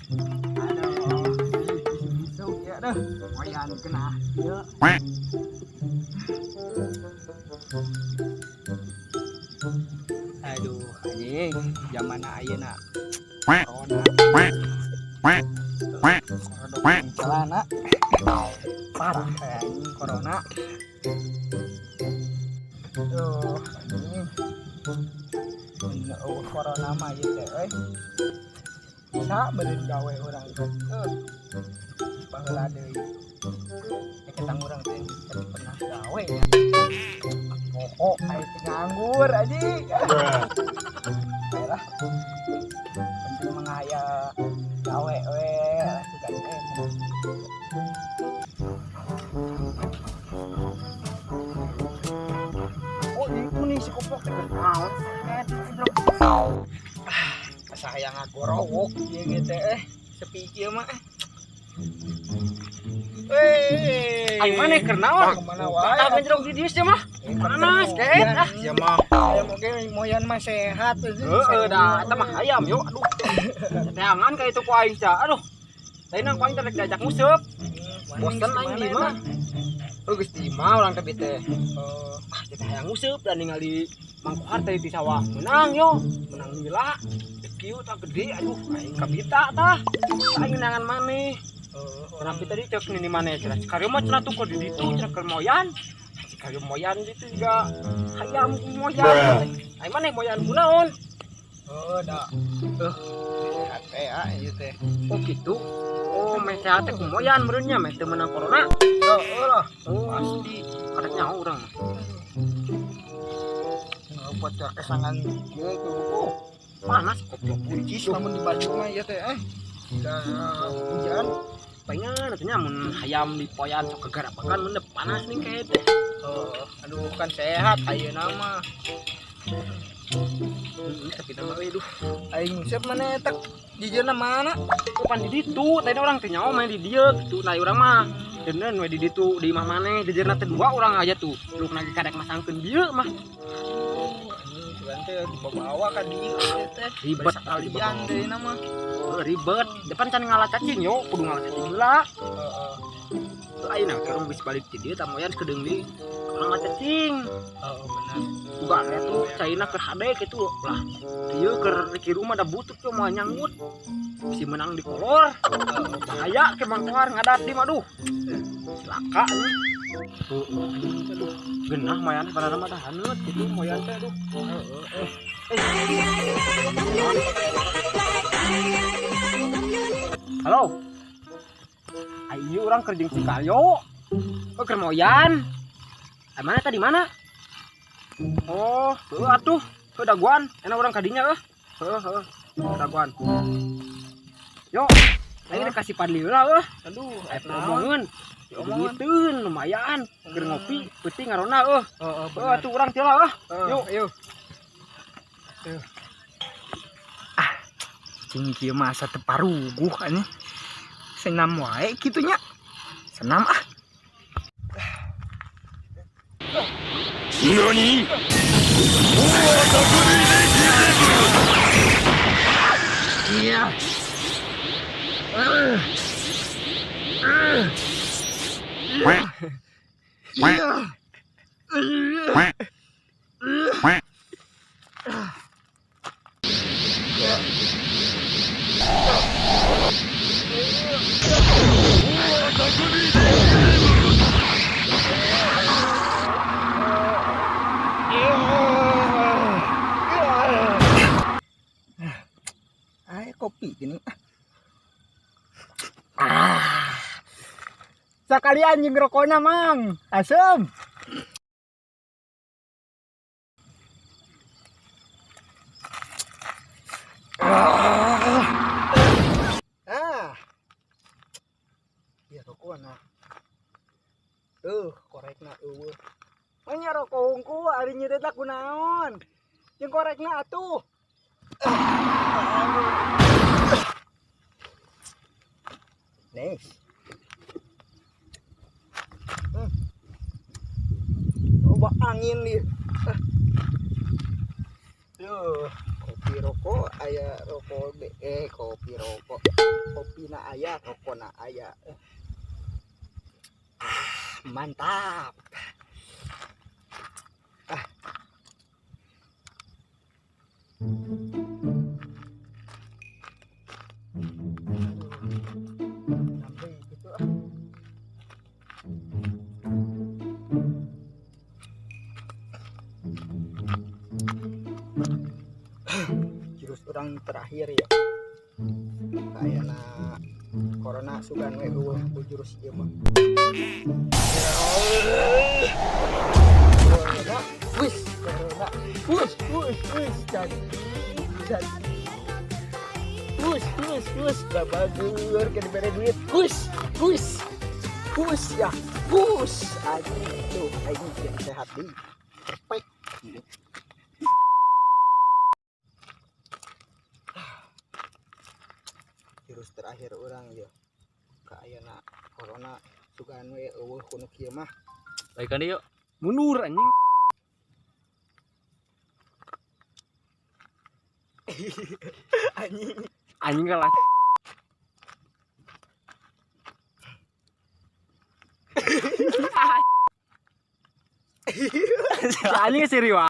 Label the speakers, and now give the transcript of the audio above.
Speaker 1: Aduh, isuk ya dah. Wayan kena ya. Aduh, anjing, zaman ayeuna corona. Corona celana. Parah anjing corona. Aduh, anjing. Bener corona mah ieu teh euy. Bisa beureun gawe urang teh. Baheula deui. Ketang urang teh pernah gawe nya. Pokok aya teh nganggur anjing. Bae lah. Penting mah aya gawe we lah sugan teh. Oh, itu nih si koplok teh naon? Asa hayang ngagorowok ieu ge teh sepi kieu mah. Weh,
Speaker 2: Ai maneh keur naon?
Speaker 1: Kemana wae?
Speaker 2: Tah ngejrok di dieu sia mah. Panas ket ah.
Speaker 1: Sia mah. Hayam oge moyan mah sehat.
Speaker 2: Heeh da eta mah hayam yo aduh. Teangan ka itu ku aing sia. Aduh. Lain ku aing teh rek diajak nguseup. Bosen aing di mah. Heuh geus di imah urang teh teh. Ah teh hayang nguseup dan ningali Mang Kohar teh di sawah. Menang yo, menang lila. Kieu tah gede aduh aing kabita tah. Aing ngeunangan maneh. Kenapa tadi cek nini maneh cenah Cikaryo mah cenah tuh di ditu cenah keur moyan. Cikaryo moyan gitu juga hayam moyan. Ai maneh moyan kunaon?
Speaker 1: Oh, da. Sehat teh ah ieu teh.
Speaker 2: Oh gitu. Oh, meh sehat teh ku moyan meureun nya meh teu meunang corona.
Speaker 1: Heeh lah.
Speaker 2: Oh,
Speaker 1: pasti.
Speaker 2: Karek nyaho urang mah.
Speaker 1: Ngeupat ka kesangan kieu tuh.
Speaker 2: Panas goblok
Speaker 1: buncis lamun di baju mah ieu teh eh. Da hujan.
Speaker 2: Pengen atunya mun hayam di poyan sok kegarapakan mun panas nih kayak teh.
Speaker 1: Oh, aduh kan sehat ayeuna mah.
Speaker 2: Tapi nama euy duh.
Speaker 1: Aing nguseup maneh eta jijieuna mana?
Speaker 2: Oh, pan di ditu, tadi urang teh nyaho main di dieu kitu. Nah urang mah deuneun we di ditu di imah maneh, jejieuna teh dua urang aja tuh. Luk lagi kadek masangkeun dieu mah.
Speaker 1: Anjing sugan teh dibawa ka dieu teh.
Speaker 2: Ribet
Speaker 1: sekalian deui na mah.
Speaker 2: Ribet. Depan can ngalah cacing yo, kudu ngalah cacing heula.
Speaker 1: Heeh.
Speaker 2: Tuh ayeuna teh urang geus balik ti dieu tamoyan kedeung deui. Urang ngalah cacing.
Speaker 1: Heeh bener.
Speaker 2: Bukan ya tuh caina keur hade kitu lah. Ieu keur di rumah da butut tuh moal nyanggut. Bisi menang di kolor. Bahaya ke Mang Kohar ngadat di mah duh. Celaka nih. Heeh, aduh. Genah mayan barana mah dah haneut kitu moyan teh aduh.
Speaker 1: Heeh.
Speaker 2: Halo. Ayo urang keur jeung Cikaryo. Oh, keur moyan. Ai mana tadi mana? Oh, heuh atuh. Heuh daguan, enak urang kadinya euh. Heuh heuh, daguan. Yo, lagi dikasih padli heula euh.
Speaker 1: Aduh,
Speaker 2: aya omongeun. Diomongeun lumayan keur ngopi peuting ngarona euh.
Speaker 1: Heeh,
Speaker 2: heuh atuh urang teh lah euh.
Speaker 1: Yuk, yuk. Ah, cing kieu mah asa teu paruguh anjing. Senam wae kitu nya. Senam ah.
Speaker 3: Nani?
Speaker 1: Iya. Iya. Ay, kopi gini. Ah. Sekali anjing rokoknya, Mang. Asem. Ah. Ya rokokna. Korekna eueuh. Manya rokok hungkul ari nyireut kunaon. Jeung korekna atuh. Nice. Coba angin nih. Duh, kopi rokok Aya rokok be, kopi rokok. Kopi na aya, rokok na aya. Ah, mantap. Ah. Sampai gitu ah. Jurus orang terakhir ya. Kayakna corona sugan we eueuh ku jurus ieu mah. Corona, wis, corona, wis, wis, wis, jadi, jadi. Wis, wis, wis, babagur ke dibere duit. Wis, wis, wis ya, wis. Aduh, tuh, aing jadi sehat di. Perfect. Jurus terakhir orang ya. Kaayana corona sugan we eueuh kuno kieu mah.
Speaker 2: Baikan deui yuk. Mundur anjing.
Speaker 1: Anjing.
Speaker 2: Anjing kalah. Anjing serius.